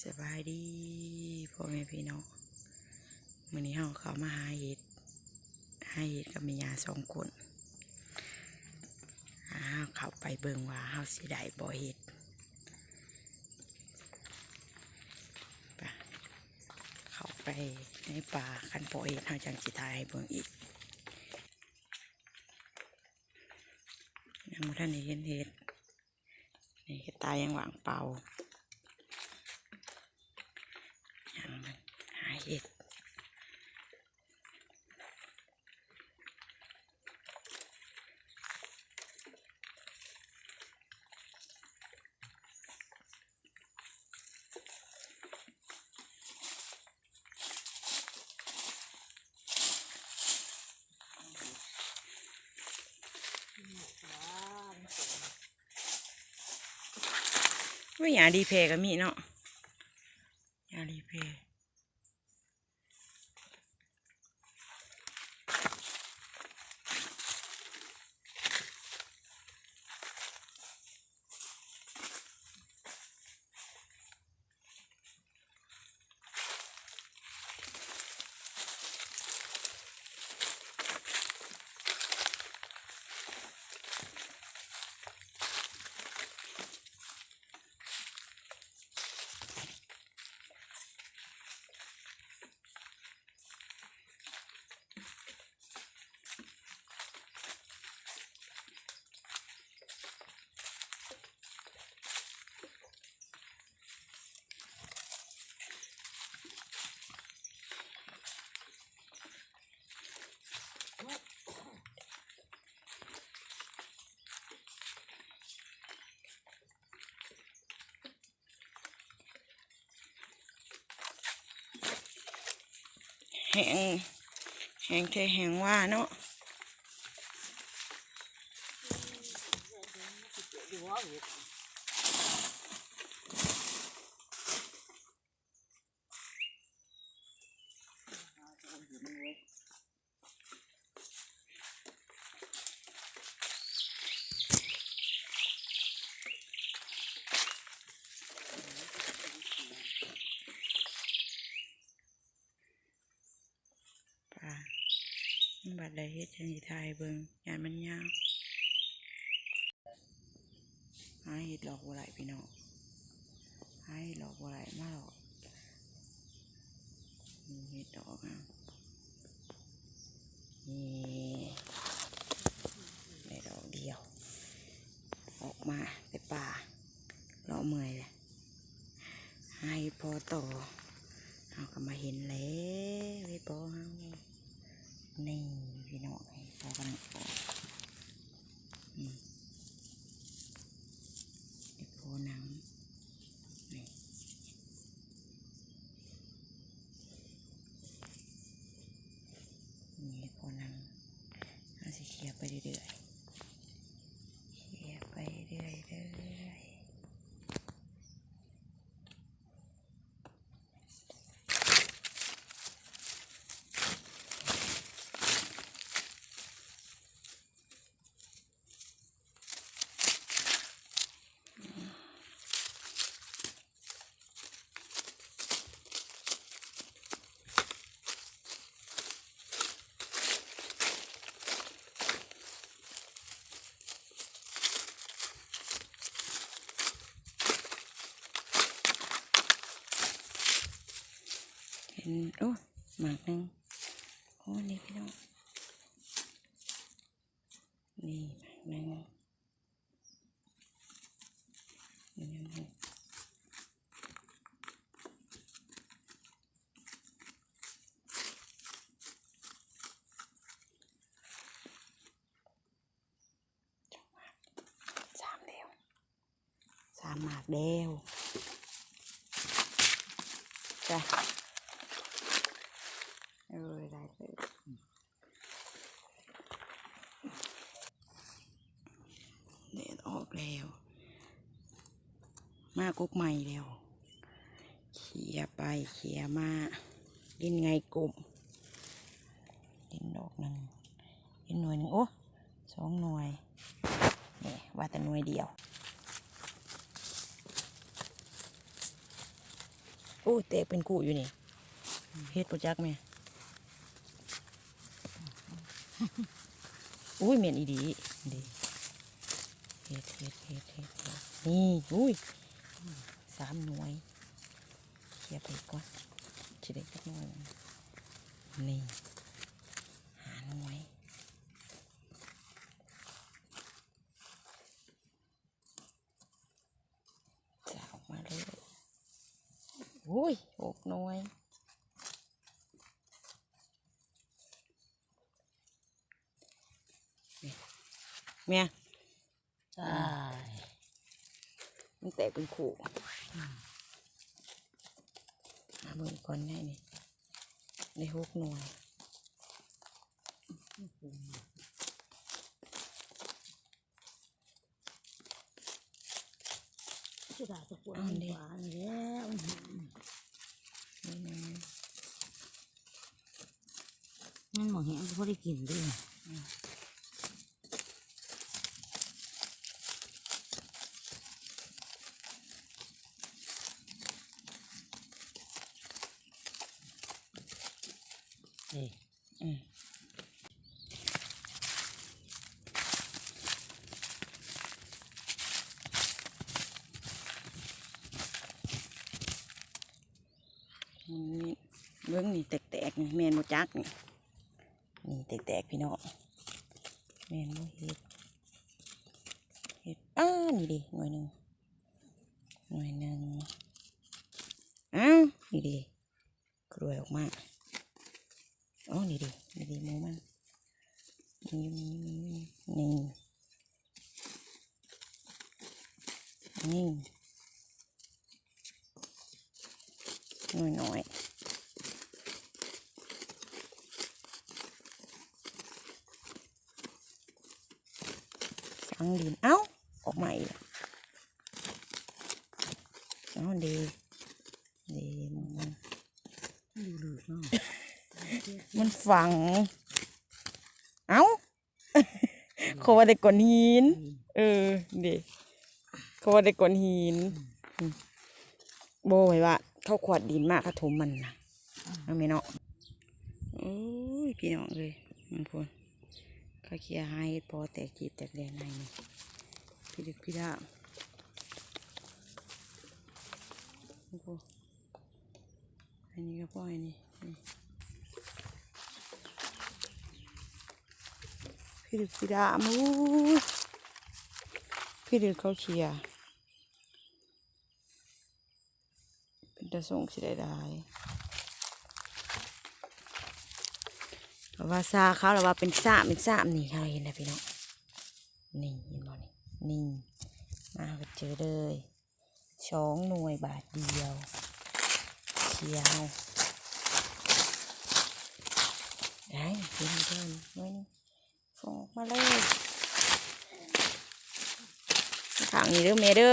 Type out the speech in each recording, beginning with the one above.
ສະບາຍດີພໍ່ແມ່ພີ່ນ້ອງ, ມື້ນີ້ເຮົາເຂົ້າມາຫາເຫັດ ຫາເຫັດກັບແມ່ຍ່າສອງຄົນ. ຫາເຮົາເຂົ້າໄປເບິ່ງວ່າເຮົາຊິໄດ້ບໍ່ເຫັດ. ໄປ ເຂົ້າໄປໃນປ່າ, ຄັນພໍເຫັດເຮົາຈັ່ງຊິຖ່າຍໃຫ້ເບິ່ງອີກ. ຍັງບໍ່ທັນໄດ້ເຫັນເຫັດ. ນີ້ ເຫັດຕາຍັງວ່າງເປົ່າ. ຫາເຫັດ. ໂອ້ຍ ຫຍ້າລີແພກໍມີເນາະ, ຫຍ້າລີແພ. ແຫ້ງ ແຫ້ງແທ້ແຫ້ງວ່າເນາະ. ປາ ມັນບາດໃດເຮັດຈັ່ງຊິຖ່າຍເບິ່ງ ຢ້ານມັນຍາວ. ຫາເຫັດຫຼອກບໍ່ໄດ້ພີ່ນ້ອງ, ຫາເຫັດຫຼອກບໍ່ໄດ້ ມາຫຼອກ. ນີ້ເຫັດດອກນະ ນີ້ ໄດ້ດອກດຽວ ອອກມາແຕ່ປ່າ ເລາະເມື່ອຍແຫຼະ. ຫາເຫັດເຜາະຕໍ່ ເຮົາກໍມາເຫັນແລ້ວ ເຫັດເຜາະເຮົາ. ນີ້ພີ່ນ້ອງ ເຫັດເຜາະກຳລັງອອກ. ນີ້ ເຫັດເຜາະໜັງ ນີ້ ນີ້ເຫັດເຜາະໜັງ. ເຮົາຊິເຂຍໄປເລື້ອຍໆ ເຂຍໄປເລື້ອຍໆ. ເຫັນ ໂອ້ ໝາກໜຶ່ງ. ໂອ້ ນີ້ພີ່ນ້ອງ ນີ້ໝາກໜຶ່ງ. ສາມແລ້ວ ສາມໝາກແລ້ວຈ້າ. ເອີ ໄດ້ເຕີບ. ແດດອອກແລ້ວ ມາກົກໃໝ່ແລ້ວ. ເຂຍໄປເຂຍມາ ດິນໄງ່ກົມ ດິນດອກໜຶ່ງ ດິນໜ່ວຍໜຶ່ງ ໂອ້ ສອງໜ່ວຍ. ນີ້ ວ່າແຕ່ໜ່ວຍດຽວ. ໂອ້ຍ ແຕກເປັນຄູ່ຢູ່ນີ້ ເຮັດບໍ່ຈັກແມ່. ອຸ້ຍ ແມ່ນອີ່ຫຼີເດ້ ເຮັດ ເຮັດ ເຮັດ ເຮັດ ນີ້ ອຸ້ຍ ສາມໜ່ວຍ ເຄຍໄປກ່ອນ ຊິໄດ້ຈັກໜ່ວຍ ນີ້ ຫ້າໜ່ວຍ. ຈະອອກມາເລີຍ ໂອ້ຍ ຫົກໜ່ວຍ ແມ່ ຕາຍ ມັນແຕກເປັນຄູ່ ອືມ ມາເບິ່ງກ່ອນໄດ້ນີ້ ໄດ້ຫົກໜ່ວຍ. ເສຍດາຍແຕ່ກວນ ເອົາເດ້ ມັນຫວານແລ້ວ ມັນບໍ່ແຫ້ງ ພໍໄດ້ກິນເດ້ ອືມ ເອີ ອືມ ນີ້ ເບິ່ງນີ້ແຕກໆ ນີ້ແມ່ນບໍ່ຈັກນີ້ ນີ້ແຕກໆ ພີ່ນ້ອງ ແມ່ນບໍ່ ເຮັດ ເຮັດ ອ້າ ນີ້ເດ້ ໜ່ວຍໜຶ່ງ ໜ່ວຍໜຶ່ງ ອ້າວ ນີ້ເດ້ ກລວຍອອກມາ ອໍ ນີ້ເດ້ ນີ້ເດ້ ໝູມັນ ນີ້ ນີ້ ນີ້ ນີ້ ນີ້ ນີ້ ໜ່ວຍນ້ອຍ ຝັງດິນ ເອົ້າ ອອກມາອີກ ເອົ້າ ເດ້ ເດ້ ມັນ ມັນຝັງ ເອົ້າ ເຂົາວ່າແຕ່ກ້ອນຫີນ ອືມ ເອີ ເດ້ ເຂົາວ່າແຕ່ກ້ອນຫີນ ອືມ ອືມ ບໍ່ ໄວ້ວ່າເຂົາຂວດດິນມາ ເຂົາຖົມມັນນະ ອືມ ເນາະແມ່ເນາະ. ໂອ້ຍ ພີ່ນ້ອງເອີຍ ເບິ່ງພຸ້ນ ເຂົາເຄຍຫາເຫັດເພາະແຕກກີບແຕກແດນໃນນີ້ ພິລຶກພິດາ ເບິ່ງພຸ້ນ ອັນນີ້ກໍພໍ ອັນນີ້ ນີ້ ພິລຶກພິດາ ໂອ້ຍ ພິລຶກເຂົາເຄຍ ເປັນຕາສົ່ງຊິໄດ້ຫຼາຍ ເພາະວ່າຊາເຂົາລະວ່າເປັນຊາມ ເປັນຊາມ ນີ້ ເຮົາເຫັນແລ້ວພີ່ນ້ອງ ນີ້ ເຫັນບໍ່ນີ້ ນີ້ ມາກໍເຈີເລີຍ ສອງໜ່ວຍບາດດຽວ ເຄຍເຮົາ ໄດ້ ເຫັນເດີ ໜ່ວຍໜຶ່ງ ຟອງອອກມາເລີຍ ຂ້າງນີ້ເດີແມ່ເດີ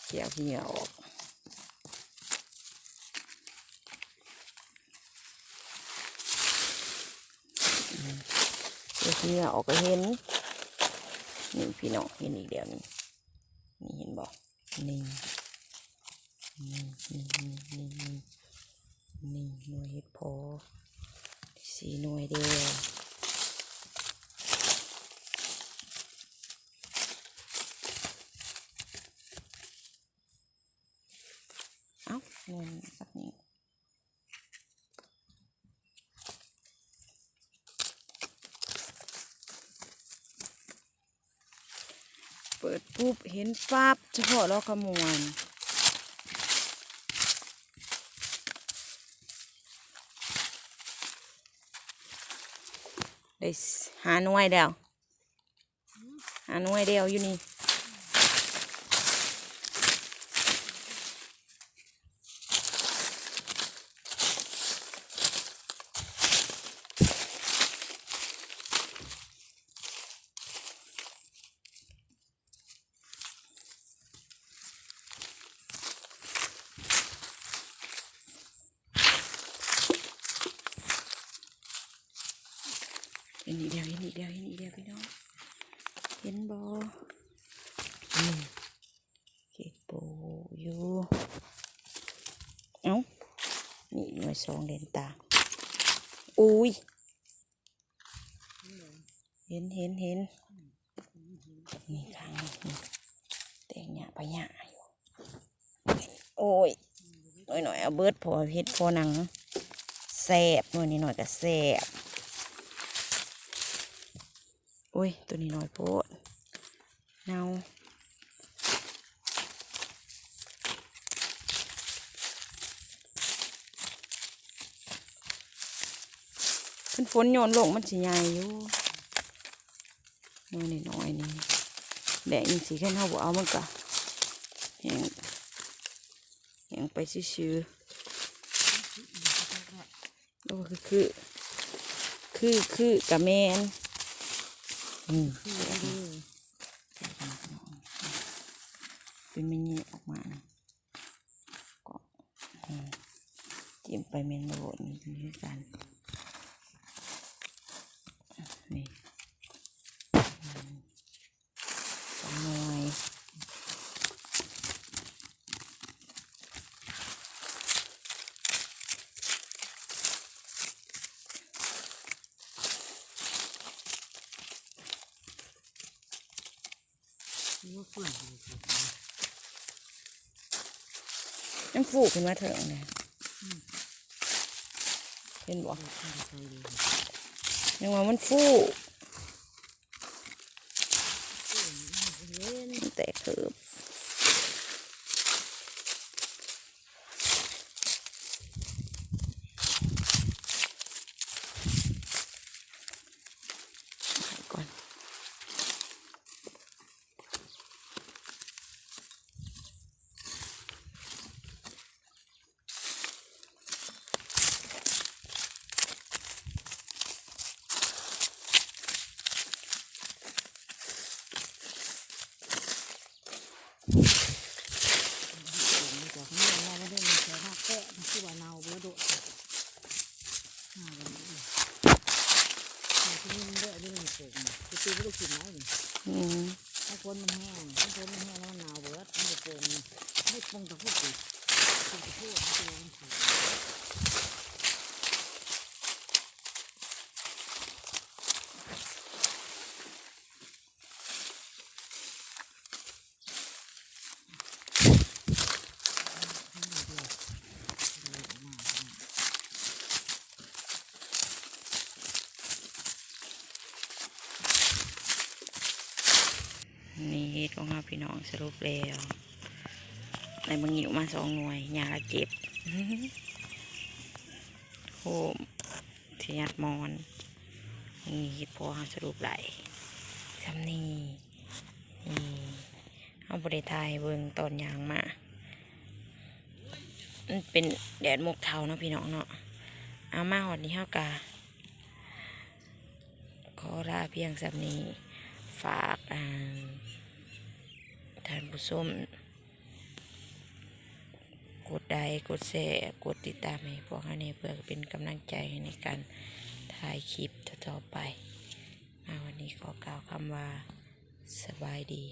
ເຄຍເຫຍື້ອອອກ. ອືມ ເຫຍື້ອອອກກໍເຫັນ ນີ້ພີ່ນ້ອງ ເຫັນອີກແລ້ວນີ້ ນີ້ເຫັນບໍ່ ນີ້ ນີ້ ໜ່ວຍເຫັດເຜາະ ສີ່ໜ່ວຍແລ້ວ ເອົ້າ ແມ່ນບັດນີ້ ເປີດປຸບເຫັນປັບ ສະເພາະດອກຂະໝວນ ໄດ້ຫ້າໜ່ວຍແລ້ວ. ຫາໜ່ວຍດຽວຢູ່ນີ້ ເ ເຫັນອີກແລ້ວ ເຫັນອີກແລ້ວ ເຫັນອີກແລ້ວພີ່ນ້ອງ ເຫັນບໍ່? ນີ້ ເກັບປູຢູ່. ເອົ້າ ນີ້ໜ່ວຍສອງເດັ່ນຕາ. ອຸ້ຍ ເຫັນ ເຫັນ ເຫັນ. ນີ້ຂ້າງນີ້ ນີ້ ແຕກຫຍ້າປະຫຍ້າຢູ່. ໂອ້ຍ ໜ້ອຍໆເອົາເບິດ ເພາະວ່າເຮັດພໍໜັງແຊບ ໜ່ວຍນ້ອຍໆກໍແຊບ. ໂອ້ຍ ໂຕນີ້ນ້ອຍໂພດ ເນົ່າ. ຄັນຝົນໂຍນລົງມັນຊິໃຫຍ່ຢູ່ ໜ່ວຍນ້ອຍໆນີ້. ແດດຈັ່ງຊີ້ ຄັນເຮົາບໍ່ເອົາມັນກໍແຫ້ງ ແຫ້ງໄປຊື່ໆ. ໂອ້ ຄື ຄື ຄື ຄືກະແມ່ນ ອືມ ຄືເດີ ເປັນແມ່ນແຍກອອກມານະ ກໍ ອືມ ຈິ້ມໄປແມ່ນໂລດ ນີ້ຄືກັນ ນີ້ ອືມ. ສອງໜ່ວຍ ຍັງຟູຂຶ້ນມາເທິງເດ ອືມ ເຫັນບໍ່? ຍັງວ່າມັນຟູ ມັນແຕກເກີບ ໄປກ່ອນ. ອືມ ຖ້າຝົນມັນແຮງ ຖ້າຝົນມັນແຮງແລ້ວມັນເນົ່າເບິດ ມັນບໍ່ປົ່ງ ມັນບໍ່ປົ່ງຕະພຸດອີກ ມັນກະໂພດ ມັນກະໂພດ ມັນກະໂພດ. ນີ້ເຫັດຂອງເຮົາພີ່ນ້ອງ ສະຫຼຸບແລ້ວ ໄດ້ບັກງິ້ວມາສອງໜ່ວຍ ຍ່າລະເກັບ ໂຮມ ຊິຍັດໝອນ. ນີ້ເຫັດເຜາະເຮົາສະຫຼຸບໄດ້ຊ່ຳນີ້ ນີ້ ເຮົາບໍ່ໄດ້ຖ່າຍໃຫ້ເບິ່ງຕອນຍ່າງມາ ມັນເປັນແດດໝົກເທົາເນາະພີ່ນ້ອງເນາະ. ເອົາ ມາຮອດນີ້ເຮົາກະຂໍລາພຽງຊ່ຳນີ້ ຝາກ ອ່າ ທ່ານຜູ້ຊົມ ກົດໄລ ກົດແຊ ກົດຕິດຕາມໃຫ້ພວກເຮົາແດ່ ເພື່ອເປັນກຳລັງໃຈໃນການຖ່າຍຄລິບຕໍ່ໆໄປ. ມາວັນນີ້ຂໍກ່າວຄຳວ່າ ສະບາຍດີ.